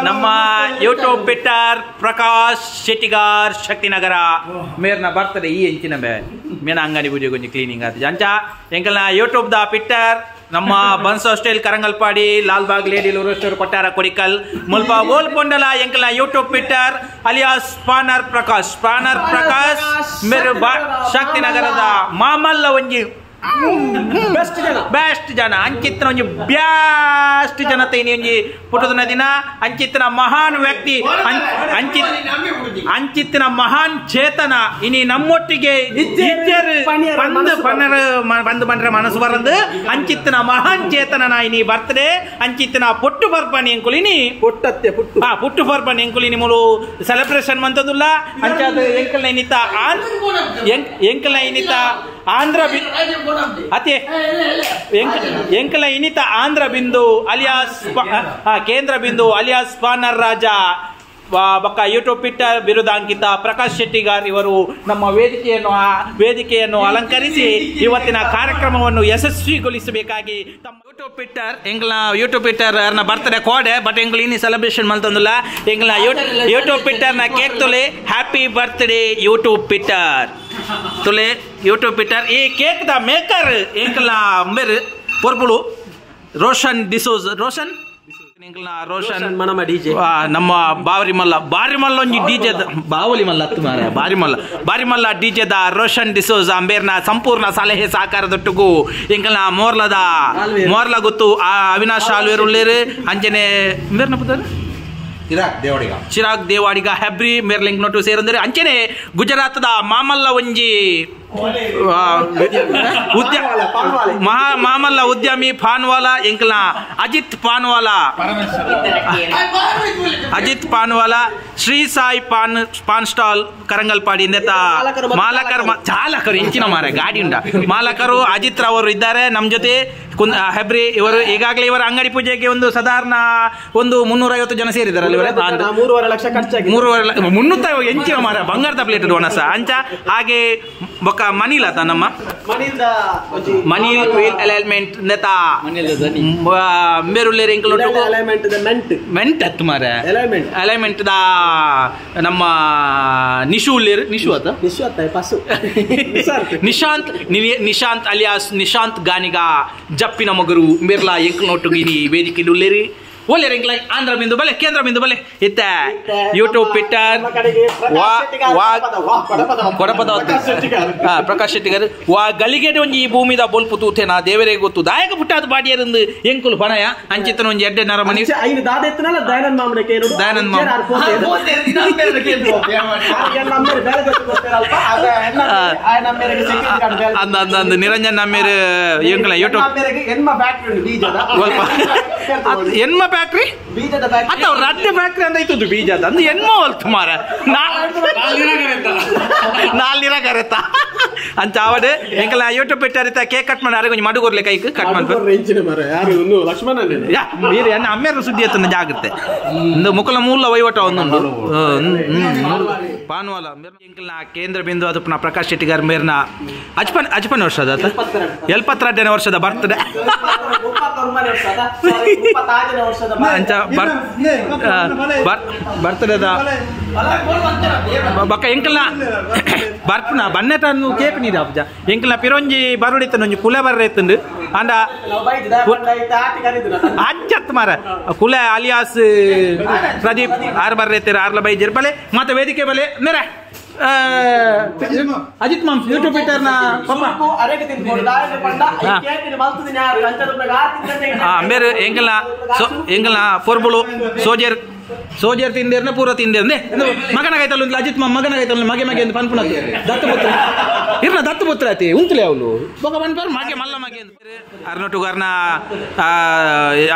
ನಮ್ಮ ಯೂಟ್ಯೂಬ್ ಪಿಟ್ಟರ್ ಪ್ರಕಾಶ್ ಶೆಟ್ಟಿಗಾರ್ ಶಕ್ತಿನಗರ ಮೇರ್ನ ಬರ್ತಡೆ ಈ ಎಂಚಿನ ಬೇ ಮೇನ ಅಂಗಡಿ ಪೂಜೆ ಕೊಂಚ ಕ್ಲೀನಿಂಗ್ ಆತ ಅಂಚ ಎಂಕಲ್ನ ಯೂಟ್ಯೂಬ್ the ಪಿಟ್ಟರ್ ನಮ್ಮ ಬನ್ಸೋ ಸ್ಟೈಲ್ ಕರಂಗಲ್ಪಾಡಿ ಲಾಲ್ಬಾಗ್ ಲೇಡಿ ಲೂರೋಸ್ಟೋರ್ ಕೊಟ್ಟಾರ ಕೊಡಿಕಲ್ ಮುಲ್ಪ ಓಲ್ ಪೊಂಡಲ ಎಂಕಲ್ನ ಯೂಟ್ಯೂಬ್ ಪಿಟ್ಟರ್ alias spanner Prakash spanner Prakash ಮೇರು ಶಕ್ತಿನಗರದ ಮಾಮಲ್ಲ ಒಂಜಿ ಬೆಸ್ಟ್ ಜನ ಅಂಚಿತ್ನ ಒಂಜಿ ಬ್ಯಾಸ್ಟ್ ಜನತೆ ಒಂಜಿ ಪುಟ್ಟದ ದಿನ ಅಂಚಿತ್ನ ಮಹಾನ್ ವ್ಯಕ್ತಿ ಅಂಚಿತ್ನ ಮಹಾನ್ ಚೇತನ ಇನಿ ನಮ್ಮೊಟ್ಟಿಗೆ ಬಂದು ಬಂದ್ರೆ ಮನಸ್ಸು ಬರಂದು ಅಂಚಿತ್ನ ಮಹಾನ್ ಚೇತನ ಇನಿ ಬರ್ತ್ಡೇ ಅಂಚಿತ್ನ ಪೊಟ್ಟು ಬರ್ಪನಿ ಎಂಕುಲಿನಿ ಪುಟ್ಟತ್ತೆ ಪುಟ್ಟು ಹಾ ಪುಟ್ಟು ಬರ್ಪನಿ ಎಂಕುಲಿನಿ ಮೂಲು ಸೆಲೆಬ್ರೇಷನ್ ಮಂತದುಲ್ಲ ಅಂಚಾದ ಎಂಕಲ್ನ ಇನ್ನಿತ ಎಂಕಲ್ನ ಇನ್ನಿತ ಆಂಧ್ರ ಅತಿ ಎಂಕಲ ಇನಿತ ಆಂಧ್ರ ಬಿಂದು ಅಲಿಯಾಸ್ ಕೇಂದ್ರ ಬಿಂದು ಅಲಿಯಾಸ್ ಸ್ಪಾನರ್ ರಾಜ ಬಕ್ಕ ಯೂಟ್ಯೂಬ್ ಪಿಟ್ಟರ್ ಬಿರುದಾಂಕಿತ ಪ್ರಕಾಶ್ ಶೆಟ್ಟಿಗಾರ್ ಇವರು ನಮ್ಮ ವೇದಿಕೆಯನ್ನು ಅಲಂಕರಿಸಿ ಇವತ್ತಿನ ಕಾರ್ಯಕ್ರಮವನ್ನು ಯಶಸ್ವಿಗೊಳಿಸಬೇಕಾಗಿ ತಮ್ಮ ಯೂಟ್ಯೂಬ್ ಪಿಟ್ಟರ್ ಎಂಗ್ಲ ಯೂಟ್ಯೂಬ್ ಪಿಟ್ಟರ್ ಬರ್ತ್ಡೇ ಕೋಡೆ ಬಟ್ ಎಂಗ್ಲ ಇನಿ ಸೆಲೆಬ್ರೇಷನ್ ಮಲ್ತೊಂದುಲ್ಲ ಎಂಗ್ಲ ಯೂಟ್ಯೂಬ್ ಪಿಟ್ಟರ್ನ ಕೇಕ್ ತುಲೆ ಹ್ಯಾಪಿ ಬರ್ತ್ಡೇ ಯೂಟ್ಯೂಬ್ ಪಿಟ್ಟರ್ ತುಲೆ ಯೂಟ್ಯೂಬ್ ಪಿಟ್ಟರ್ ಈ ಕೇಕ್ the maker ಎಂಕ್ಲ ಮೇರ್ ಪೊರ್ಬುಳು ರೋಷನ್ ಡಿಸೋಜ್ ರೋಷನ್ ರೋಷನ್ ಮನಮ ಡಿಜೆ ನಮ್ಮ ಬಾವರಿ ಮಲ್ಲ ಬಾರಿ ಮಲ್ಲ ಒಂಜಿ ಡಿಜೆ ಬಾವಲಿ ಮಲ್ಲ ಹತ್ತು ಮಾರ ಬಾರಿ ಮಲ್ಲ ಬಾರಿ ಮಲ್ಲ ಡಿಜೆ the Roshan D'Souza ಅಂಬೇರ್ನ ಸಂಪೂರ್ಣ ಸಲಹೆ ಸಹಕಾರದೊಟ್ಟುಗು ಎಂಕಲ್ನ ಮೋರ್ಲದ ಮೋರ್ಲ ಗೊತ್ತು ಆ ಅವಿನಾಶ್ ಆಲ್ವೇರ್ ಉಳ್ಳೇರು ಅಂಜನೆ ಮೇರ್ನ ಪುದರ್ ಚಿರಾಗ್ ದೇವಾಡಿಗ ಹೆಬ್ರಿ ಮೇರ್ಲಿಂಗ್ ನೋಟು ಸೇರಂದರೆ ಅಂಚನೆ ಗುಜರಾತದ ಮಾಮಲ್ಲ ಒಂಜಿ ಮಾಮಲ್ಲ ಉದ್ಯಮಿ ಫಾನ್ವಾಲಾ ಎಂಕ್ಲ ಅಜಿತ್ ಪಾನ್ವಾಲಾ ಅಜಿತ್ ಪಾನ್ವಾಲಾ ಶ್ರೀ ಸಾಯಿ ಪಾನ್ ಪಾನ್ ಸ್ಟಾಲ್ ಕರಂಗಲ್ಪಾಡಿ ಇಂದೆತ ಮಾಲಕರು ಚಾಲಕರು ಇಂಚಿನ ಮಾರ ಗಾಡಿ ಉಂಡ ಮಾಲಕರು ಅಜಿತ್ ರವರು ಇದ್ದಾರೆ ನಮ್ಮ ಜೊತೆ ಹೆಬ್ರಿ ಇವರು ಈಗಾಗಲೇ ಇವರ ಅಂಗಡಿ ಪೂಜೆಗೆ ಒಂದು ಸಾಧಾರಣ ಒಂದು 350 ಜನ ಸೇರಿದಾರಲ್ಲ ಇವರೇ 3.5 ಲಕ್ಷ ಖರ್ಚಾಗಿ 3.5 ಎಂಚಿನ ಮಾರ ಬಂಗಾರದ ಪ್ಲೇಟ್ ಒಣಸ ಅಂಚ ಹಾಗೆ ಬೊಕ್ಕ ಮನಿಲತ ನಮ್ಮ ಮನಿಲ್ ವೀಲ್ ಅಲೈನ್ಮೆಂಟ್ ನೆತ ಮೇರುಲ್ಲೇರ್ ಎಂಕಲ್ ಮೆಂಟ್ ಅತ್ತು ಮಾರ ಅಲೈನ್ಮೆಂಟ್ the ನಮ್ಮ ನಿಶು ಉಲ್ಲೇರು ನಿಶು ಅತ ನಿಶಾಂತ್ ನಿಶಾಂತ್ ಅಲಿಯಾಸ್ ನಿಶಾಂತ್ ಗಾನಿಗ ಜಪ್ಪಿನ ಮಗರು ಮಿರ್ಲಾ ಎಂಕಲ್ ನೋಟು ಇನಿ ವೇದಿಕೆ ಉಲ್ಲೇರಿ ಒಳ್ಳೆ ಎಂಕ್ಲ ಆಂಧ್ರ ಬಿಂದು ಬಲೆ ಕೇಂದ್ರ ಬಿಂದು ಬಲೆ ಇತ್ತ ಯೂಟ್ಯೂಬ್ ಪಿಟ್ಟರ್ ಕೊಡಪದ ಪ್ರಕಾಶ್ ಶೆಟ್ಟಿಗಾರ್ ವಾ ಗಲಿಗೆಡೆ ಒಂಜಿ ಈ ಭೂಮಿದ ಬೊಲ್ಪು ತೂತೇನಾ ದೇವರೇ ಗೊತ್ತು ದಾಯಕ ಪುಟ್ಟಾದ ಬಾಡಿಯರಂದು ಎಂಕುಲು ಪಣಯ ಅಂಚಿತನ ಒಂಜಿ ಎಡ್ಡೆ ನರಮನಿ ದಯಾನಂದ ಅಂದ ನಿರಂಜನ್ ನಮ್ಮೇರು ಎಂಕುಲ ಯೂಟ್ಯೂಬ್ ಎನ್ಮ ಫ್ಯಾಕ್ಟ್ರಿ ಅತ್ತ ರಡ್ಡೆ ಫ್ಯಾಕ್ಟ್ರಿ ಅಂತ ಇತ್ತು ಬೀಜದ ಅಂದು ಎನ್ಮ ಹೊಲ್ತು ಮಾರ ನಾಲ್ನಿರ ಕರೆತ ಅಂಚ ಆವಡೆ ಎಂಕಲ ಯೂಟ್ಯೂಬ್ పెట్టారిತ ಕೇಕ್ ಕಟ್ ಮಾಡಿ కొంచెం ಮಡುಗೊರ್ಲೆ ಕೈಕ್ ಕಟ್ ಮಾಡ್ಬೇಕು ಯಾ మీరు ಅನ್ನ ಅಮ್ಮೇರ ಸುದ್ದಿ ಎತ್ತುಂದು ಜಾಗ್ರತೆ ಇಂದು ಮುಕಲ ಮೂಲ ವಹಿವಾಟ ಒಂದುಂಡು ಪಾನ್ವಾಲ ಎಂಕಲ್ನ ಕೇಂದ್ರ ಬಿಂದು ಅದು ಪುನಃ ಪ್ರಕಾಶ್ ಶೆಟ್ಟಿಗಾರ್ ಮೇರ್ನ ಅಜ್ಪನ್ ಅಜ್ಪನ್ ವರ್ಷದ 72ನೇ ವರ್ಷದ ಬರ್ತ್ಡೇ ಅಂಚ ಬರ್ತಡೇದ ಬಕ್ಕ ಎಂಕಲ್ನ ಬರ್ಪುನ ಬನ್ನೆಟ ಕೇಕ್ ನೀರು ಅಬ್ಜ ಎಂಕಲ್ನ ಪಿರೊಂಜಿ ಬರುಡಿತ್ತಂದು ಒಂಜಿ ಕುಲೆ ಬರ್ರೆತ್ತುಂಡು ಅಂಡ ಅಜ್ಜತ್ ಮಾರ ಕುಲೆ ಅಲಿಯಾಸ್ ಪ್ರದೀಪ್ ಆರ್ ಬರ್ರೆತ್ತೀರ ಆರ್ಲ ಬೈಜರ್ ಬಲೆ ಮತ್ತೆ ವೇದಿಕೆ ಬಲೆ ಮೇರೆ ಅಜಿತ್ ಮಾಮ್ ಯೂಟ್ಯೂಬ್ ಪಿಟ್ಟರ್ನ ಪಪ್ಪ ಮೇರೆ ಎಂಕಲ್ನ ಎಂಕಲ್ನ ಪೊರ್ಬುಳು ಸೋಜರ್ ಸೋಜರ್ ತಿಂದೇರ್ನ ಪೂರ ತಿಂದೇರ್ನೆ ಮಗನ ಕೈತಲ್ಲ ಅಜಿತ್ ಮಾಮ್ ಮಗನ ಕೈತಲ್ಲ ಮಗೆ ಮಗೆ ಅಂತ ಪನ್ಪುನ ದತ್ತಪುತ್ರ ಇರ್ನ ದತ್ತಪುತ್ರ ಆತಿ ಉಂತುಲೆ ಅವಳು ಬೊಕ ಪನ್ಪರ್ ಮಗೆ ಮಲ್ಲ ಮಗೆ ಅರ್ನಟುಗಾರ್ನ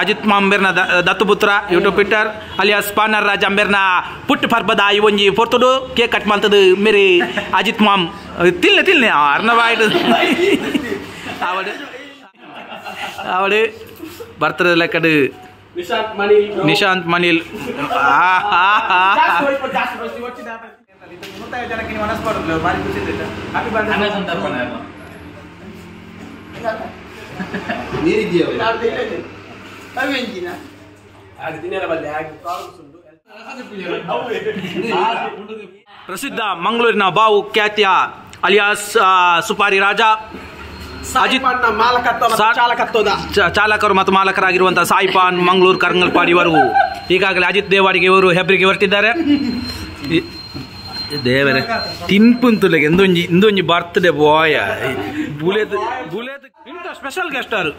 ಅಜಿತ್ ಮಾಮ್ ಬೇರ್ನ ದತ್ತಪುತ್ರ ಯೂಟ್ಯೂಬ್ ಪಿಟ್ಟರ್ ಅಲಿಯಾಸ್ ಪಾನರ್ ರಾಜ್ ಅಂಬೇರ್ನ ಪುಟ್ಟು ಪರ್ಬದ ಈ ಒಂಜಿ ಪೊರ್ತುಡು ಕೇಕ್ ಕಟ್ ಮಾಡ್ತದು ಮೇರಿ ಅಜಿತ್ ಮಾಮ್ ತಿನ್ನೆ ತಿನ್ನೆ ಅರ್ನವಾಯ್ತು ಅವಳು ಅವಳು ಬರ್ತದೆ ಲೆಕ್ಕಡು ನಿಶಾಂತ್ ಮನಿಲ್ ಪ್ರಸಿದ್ಧ ಮಂಗಳೂರಿನ ಬಾವು ಖ್ಯಾತಿಯ ಅಲಿಯಾಸ್ ಸುಪಾರಿ ರಾಜ ಅಜಿತ್ ಚಾಲಕರು ಮತ್ತು ಮಾಲಕರಾಗಿರುವಂತಹ ಸಾಯಿಪಾನ್ ಮಂಗಳೂರು ಕರಂಗಲ್ಪಾಡಿ ಇವರು ಈಗಾಗಲೇ ಅಜಿತ್ ದೇವಾಡಿಗೆ ಇವರು ಹೆಬ್ರಿಗೆ ಹೊರಟಿದ್ದಾರೆ. ದೇವರೇ ತಿನ್ಪುಂತುಲೆಗೆ ಇಂದೊಂಜಿ ಇಂದೊಂಜಿ ಬರ್ತ್ಡೇ ಬಾಯ ಬುಲೇದ್ ಬುಲೇದ್ ಇಂಥ ಸ್ಪೆಷಲ್ ಗೆಸ್ಟ್ ಅವರು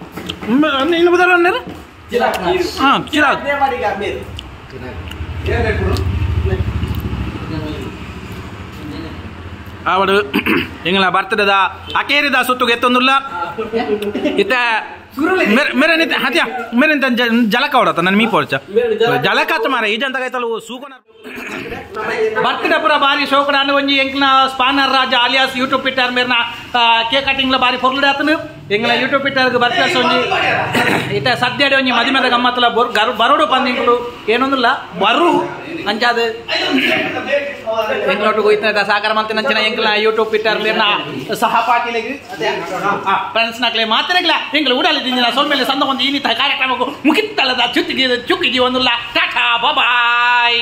ಹಾಂ ಚಿರಾಗ್ ಅವಡು ಎಂಗಲ ಬರ್ತದ ಅಕೇರಿದ ಸುತ್ತುಗೆ ಎತ್ತೊಂದುಲ್ಲ ಇತ್ತ ಮೇರೆ ನಿತ ಹತ್ಯಾ ಮೇರೆ ನಿತ ಜಲಕ ಹೊಡತ ನನ್ನ ಮೀ ಪೋಡ್ಚ ಜಲಕ ಮಾರ ಈ ಜಂತ ಕೈತಲು ಸೂಕನ ಬರ್ತಡೆ ಪುರ ಬಾರಿ ಶೋಕಡ ಅನ್ನ ಒಂಜಿ ಎಂಕ್ಲ ಸ್ಪಾನರ್ ರಾಜ ಅಲಿಯಾಸ್ ಯೂಟ್ಯೂಬ್ ಪಿಟ್ಟಾರ್ ಮೇರ್ನ ಕೇಕ್ ಕಟಿಂಗ್ಲ ಬಾರಿ ಪೊರ್ಲುಡೆ ಆತನು ಎಂಗ್ಲ ಯೂಟ್ಯೂಬ್ ಪಿಟ್ಟಾರ್ಗೆ ಬರ್ತಡೆ ಒಂಜಿ ಇತ್ತ ಸದ್ಯಡೆ ಒಂಜಿ ಮದಿಮೆದ ಗಮ್ಮತ್ತಲ ಬರೋಡು ಪಂದಿಂಗಳು ಏನೊಂದಿಲ್ಲ ಬರು ಅಂಚಾದ ಎಂಕ್ಲೊಟ್ಟಿಗೆ ಹೋಯ್ತನ ಸಾಕಾರ ಮಂತಿನಂಚಿನ ಎಂಕ್ಲ ಯೂಟ್ಯೂಬ್ ಪಿಟ್ಟಾರ್ ಮೇರ್ನ ಸಹಪಾಠಿಲೆಗ್ ಫ್ರೆಂಡ್ಸ್ ನಕ್ಲೆ ಮಾತಿರಗ್ಲ ಎಂಕ್ಲ ಉಡಾಲಿ ದಿಂಜಿನ ಸೊಲ್ಮೇಲೆ ಸಂದ ಒಂದು ಈ ಕಾರ್ಯಕ್ರಮಕ್ಕೂ ಮುಗಿತ್ತಲ್ಲದ ಚುಕ್ಕಿಗೆ ಚುಕ್ಕಿಗೆ ಒಂದುಲ್ಲ. ಟಾಟಾ ಬಾಯ್.